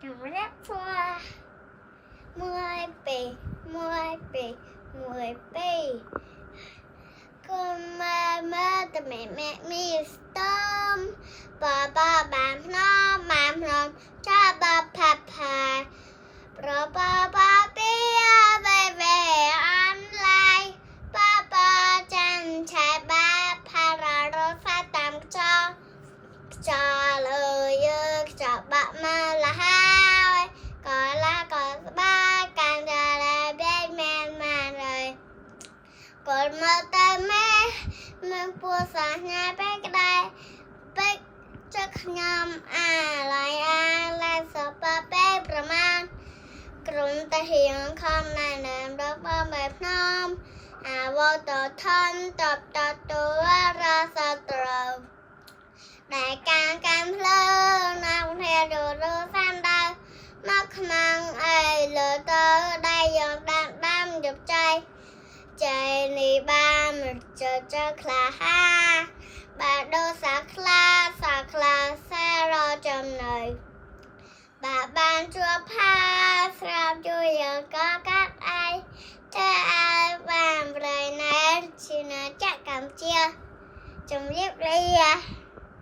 ជំរាបសួរ1 2 1 2 1 2កុំមើមើតែមេមេមីស្តំបបបានភ្នំបានភ្នំចាបផាផាប្របបពីវេវេអនឡាយបបចាំឆែបាផាររសាតាមខ្ចោខ្ចោលើយើខ្ចោបាក់មកលហើយក៏ឡាក៏ស្បាកាន់ចាឡាបែកមែនម៉ានហើយ កូនមកទៅម៉ែមិនពួសាញ៉ាបែកក្ដែរពេកចឹកខ្ញុំអាឡៃអាឡៃសបបែប្រមាណក្រុមតាហៀងខំណែណែមរកបបែភ្នំអាវតថនតបតតរសត្រូវដែលកាងកាំភ្លើងណាំគ្នាររសានដៅមកខ្មាំងអីលើទៅដៃយកដាំដាំយប់ចៃចៃនេះបានចចក្លាហាបាទដូសាខ្លាសាខ្លាសារចំណៃបាទបានជួបផាស្រាប់ជួយយកក៏កាត់ឯងធ្វើឲ្យបានប្រៃណែជាណាចក្រកម្ពុជាជំរាបលា។